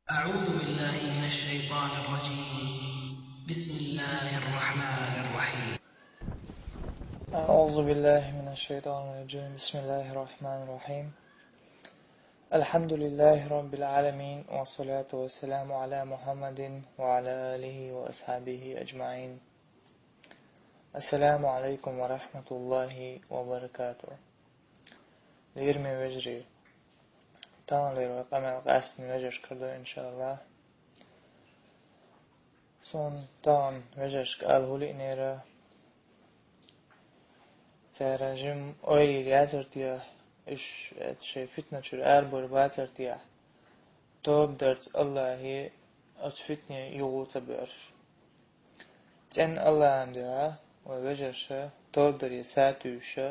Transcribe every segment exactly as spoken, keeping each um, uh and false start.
أعوذ بالله من الشيطان الرجيم. بسم الله الرحمن الرحيم. أعوذ بالله من الشيطان الرجيم. بسم الله الرحمن الرحيم. الحمد لله رب العالمين، والصلاة والسلام على محمد وعلى آله وأصحابه أجمعين. السلام عليكم ورحمة الله وبركاته. Лераме вежарий, таханлера вай къамел къаьстина вежаршкара ду, иншааллахӀ. Суна тахана вежаршка ала хӀума лиънера, цара жима ойла йийр яцар техьа, уьш, э, шайн фитна чуьра арабовр бацар техьа, тоба дарца АллахӀе оцу фитне юху ца боьрзуш. ЦӀена АллахӀан дуьхьа вай вежарша тоба даре сатуьйсуша,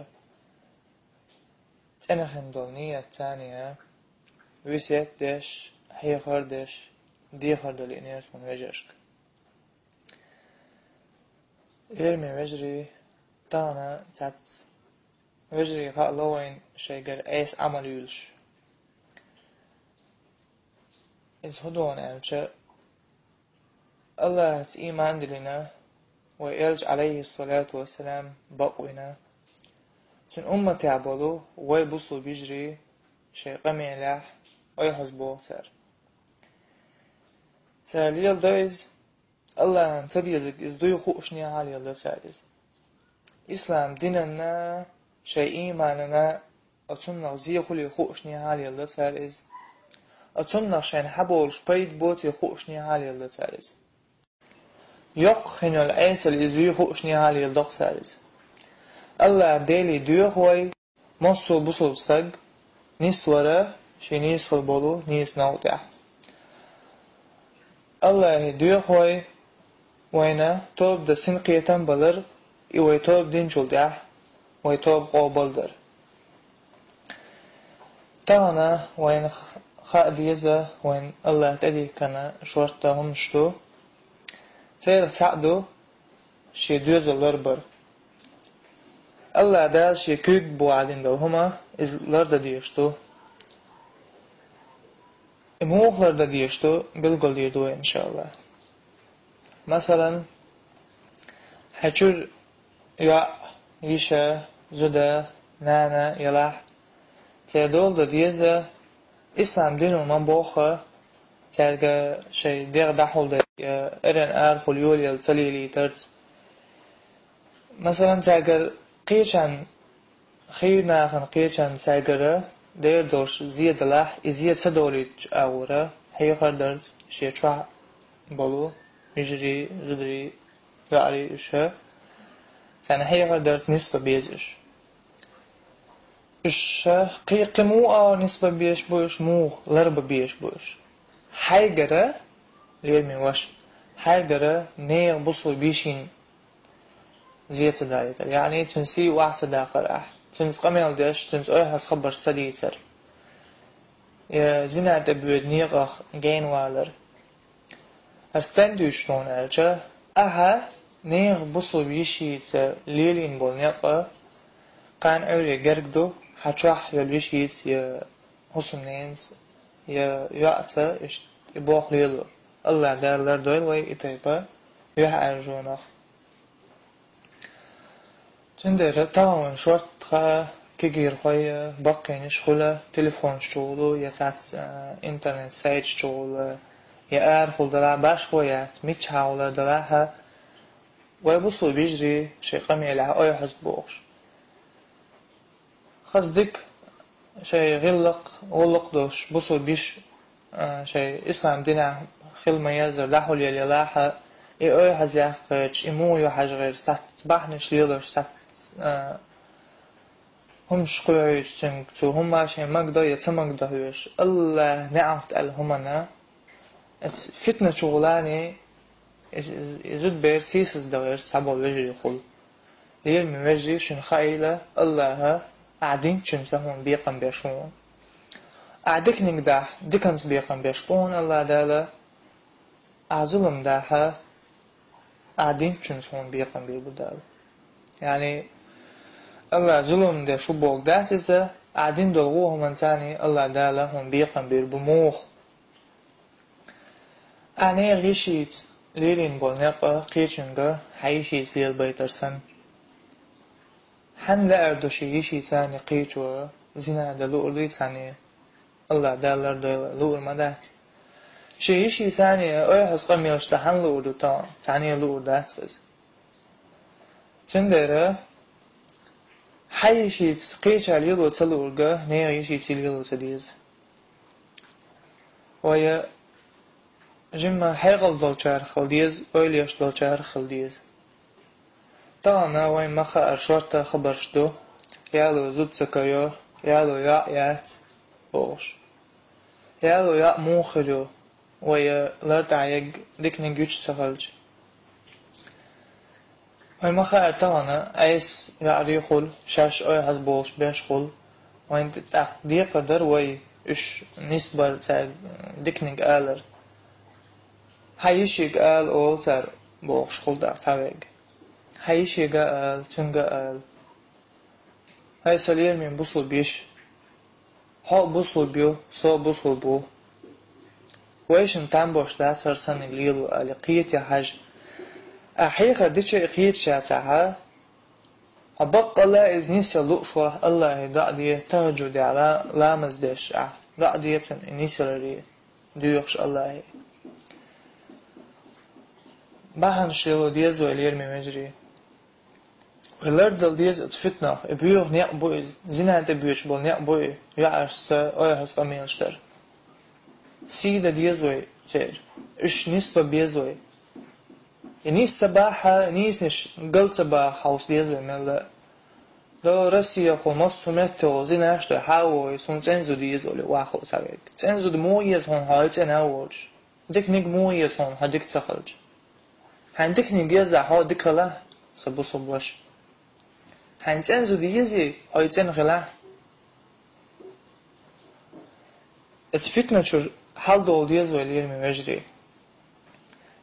цӀена хинна долу нийятца царна весет деш, хьехар деш, дехар дан лиънера суна вежаршка. Лераме вежарий, тахана цхьацца вежарий хаало вайна шайгара Ӏеса Ӏамал юьйлуш. Иза хӀун ду аьлча, АллахӀаца ийман диллина, вай элча, Ӏалайхиссалату вассалам, бакъвина, цуьнан умматехь болу вай бусулба вежарий шайн къамелехь ойхьаза боху цара. Цара леладо иза, АллахӀана ца дезарг иза дуй хууш нехьа леладо цара иза. Ислам динанна, шайн ийманана, оцуннах зе хуьлий хууш нехьа леладо цара иза. Оцуннах шайна хьаболуш пайда боций хууш нехьа леладо цара иза. Йоккха хин йолу Ӏесалла иза юй хууш нехьа леладо цара иза. АллахӀ Деле доьху вай, массо а бусулба стаг нисвара шен нийсхо болу нийса новкъа тӀехь. АллахӀе доьху вай, вайна тоба дан синкхетам балар, и вай тоба динчул тӀаьхьа вай тоба къобалдар. Тахана вайна хаа деза, вайна АллахӀа тӀедихкина шортта хӀуманаш ду. Церах цхьаъ ду шен доьзал ларбар. АллахӀ Дала шен куьйга бохьадина долу хӀума, иза лардан дезаш ду. И муха лардан дезаш ду, билгалдийр ду вай, иншааллахӀ. Масалан, хьан чуьра йоӀ, йиша, зуда, нана елахь, церан дола дан деза, ислам дино ма бохху цаьрга шайн дегӀ дӀахьулдан я эрна арахула йолаелла ца лелийтарца. Масалан, цаьргара кхечарна, хийра нахана кхечарна цаьргара дера долуш зе далахь, и зе ца долуьйтучу агӀора хьехар дарца шен чохь болу вежарий, зударий, йоӀарий уьш, царна хьехар дарца нисбан беза уьш. Уьш кхин, кхин муха а нисбан безаш бу уьш, муха ларбан безаш бу уьш. Хьайгара, лераме ваша, хьайгара нехан бусулба йишин зе ца далийтар, яъни цуьнан сий охьа ца даккхар ахь, цуьнца къамел деш, цуьнца ойхьаза хабарш ца дийцар, я зина тӀе боьду некъах генавалар. ХӀара стенна дуьйцуш ду хьуна аьлча, ахьа нехан бусулба йишица лелийна болу некъ кхана Ӏуьйре герга ду, хьан чохь йолу йишица я хӀусамненаца, я йоӀца иштта и болх лело. АллахӀ Дала лардойла вай и тайпа юьхьӀаьржонах. Цундела тахана вайн шортта хаа, кегийрхой, баккхийнаш хуьлу, телефонаш чухула я цхьацца, а, интернет-сайташ чухула, я арахула далахь, башхо яц, миччахьа хьула далахь, вай бусулба вежарий шайн къамелехь ойхьаза бохуш. Хаза дика шайн гӀиллакх, гӀуллакх долуш бусулба йиша, а, шайн ислам динехь хила ма-еззара дӀахьулъелла елахь, и ойхьаза яккхарца, и муха ю хьажа гӀерта, цхьацца бахьанаш лелош, цхьацца, а, хӀуманаш кхоьхьуьйтуш цуьнга, цо хӀумма шайн магадо я ца магадо хьоьжуш, АллахӀ неӀалт аьлла хӀуманна, оцу фитна чухуланий, и, и зудабер сийсаздан гӀерта цхьаболу вежарий хуьлу. Лераме вежарий, шуна хаийла, АллахӀа ахь динчуьнца хьуна бекхам беш ву хьуна. Ахь диканиг дахь, диканца бекхам беш бу хьуна АллахӀ Дала, ахь зулам дахь, ахь динчуьнца хьуна бекхам бийр бу Дала. Яъни, АллахӀ зулам деш ву бохург дац иза, ахь дина долу вон хӀуманца АллахӀ Дала хьуна бекхам бийр бу муха. Ахьа нехан йишийца лелийна болу некъ кхечуьнга хьан йишийца лелабайтар санна. Хьанна лаьара ду шен йишийца цхьаьна кхечо зина дан луур дуй цхьанне? АллахӀ Дала лардойла, луур ма дац. Шен йишийца цхьаьна ойхьаза къамелаш дан хьанна луур ду тахана? Цхьанне луур дац иза. Цундела хьан йишийца кхечо лело ца луург, нехан йишийца лело ца деза. Вай жимма хьекъал долчарах хила деза, ойла еш долчарах хила деза. Тахана вайн ма-хаара шортта хабарш ду: яло зуда ца кхайо, яло йоӀ яц бохуш. Яло йоӀ муха хир ю, вай лар тӀехь ерг диканиг юьтуш ца хилча? Вайн ма-хаара тахана Ӏеса йоӀарий хуьлу, шаьш ойхьаза болуш беш хуьлу. Вайн тӀаккха декхар дара вай уьш нисбар, цаьрга диканиг алар. Хьан йишига ала олу цара бохуш хуьлу тӀаккха цхьаверг. Хьан йишига ала, цуьнга ала. ХӀай сан лераме бусулба йиш! Хьо а бусулба ю, со а бусулба ву. Вайшинна там беш дац хӀара санниг лело аьлла, кхета хьажа. Ахь хьехар дича а кхеташ яцахь, хьо баккъалла иза нисъяла лууш валахь, АллахӀе доӀа де, тахӀажжудехь ла-, ламаз деш ахь, доӀа де цунна и нисъяларе, доьхуш АллахӀе. Бахьанаш лело деза вай, лераме вежарий. Вай лардала деза оцу фитнах, и боьха некъ бу иза, зина тӀе боьдуш болу некъ бу и, йоӀашца ойхьаза къамелаш дар. Сий дан деза вай церан, уьш нисбан беза вай. И нийса ца бахь, нийсанаш гал ца баха хьовса деза вай мелла а. До Россехула массо а меттехула зинаш дай хьан а вогӀий, суна цӀена зуда еза олий ваха а ца вега. ЦӀена зуда муха еза хьуна хьо и цӀена а воцуш? Диканиг муха еза хьуна хьо дика ца хилча? Хьайн диканиг езахь хьо дика хилахь, сан бусулба ваша. Хьайн цӀена зуда езий, хьо и цӀена хилахь. Оцу фитна чуьра хьалдовла деза вай, лераме вежарий.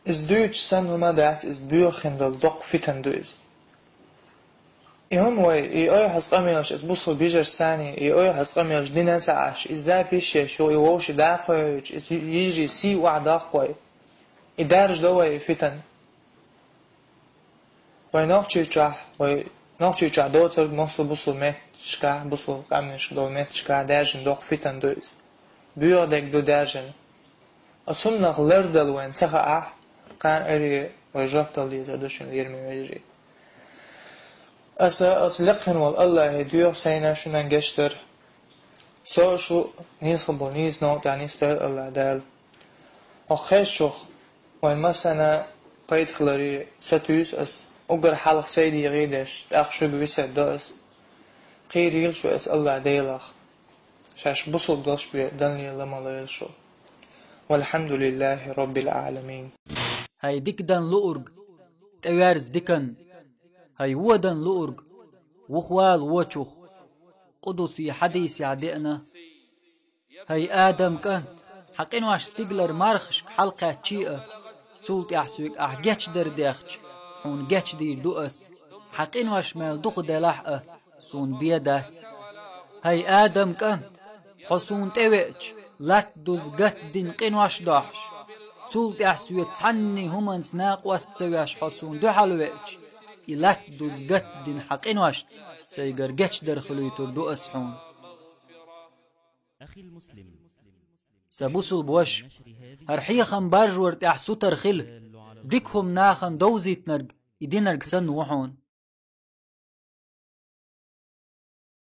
Иза дуьйцуш санна хӀума дац, иза боьха хиндолу доккха фитна ду иза. И хӀума вай, и ойхьаза къамелаш, иза бусулба йижарш санна, и ойхьаза къамелаш дина ца Ӏаш, иза запись еш ю, и вовшийн даккхийча, иза йижарийн сий охьадоккху вай. И даржадо вай и фитна. Вай Нохчийчохь, вай Нохчийчохь доцург массо а бусулба метташкахь, бусулба къаьмнашка долу метташкахь даьржина доккха фитна ду иза. Боьха дерг ду даьржина. Оцу хӀуманах лардала вайна ца хаахь, кхана Ӏуьйре вай жоп дала дезар ду шуна, лераме вежарий. Аса оцу лекха хина волу АллахӀе доьху сайна шуна гечдар. Со а, шу а нийса болу нийса новкъа тӀехь нисдойла АллахӀ Дала. Хьо хезачух вайн массарна пайда хиларе сатуьйсу ас, уггар хьалха сайн дегӀе деш, тӀаккха шуьга весет до ас. Кхерийла шу ас АллахӀ Делах. Шаьш бусулба долуш бен дан лела ма лойла шу. ВалхьамдулиллахӀи Роббил Ӏаламин. ХӀай дика дан луург, тӀеверза диканна. ХӀай вон дан луург, вухавала вочух. Къудсий хьадисехь деана: «ХӀай Адам кӀант, хьан къинош стигалара мархашка хьалакхаьччи а, цул тӀаьхьа соьга ахь гечдар дехча, хьуна гечдийр ду ас, хьан къинош мел дукха делахь а, суна бен дац. ХӀай Адам кӀант, хьо суна тӀевеача, латта дуза гатдина къинош дохьуш, цул тӀаьхьа соьца цхьанний хӀуманца накъост ца веш хьо суна дуьхьал веача, и латта дуза гатдина хьан къиношна сайгара гечдар хуьлуьйтур ду ас хьуна». Сан бусулба ваша, хӀара хьехам баржор тӀехь сутара хила, дика хӀума нахана довзийтинарг и динарг санна ву хьуна.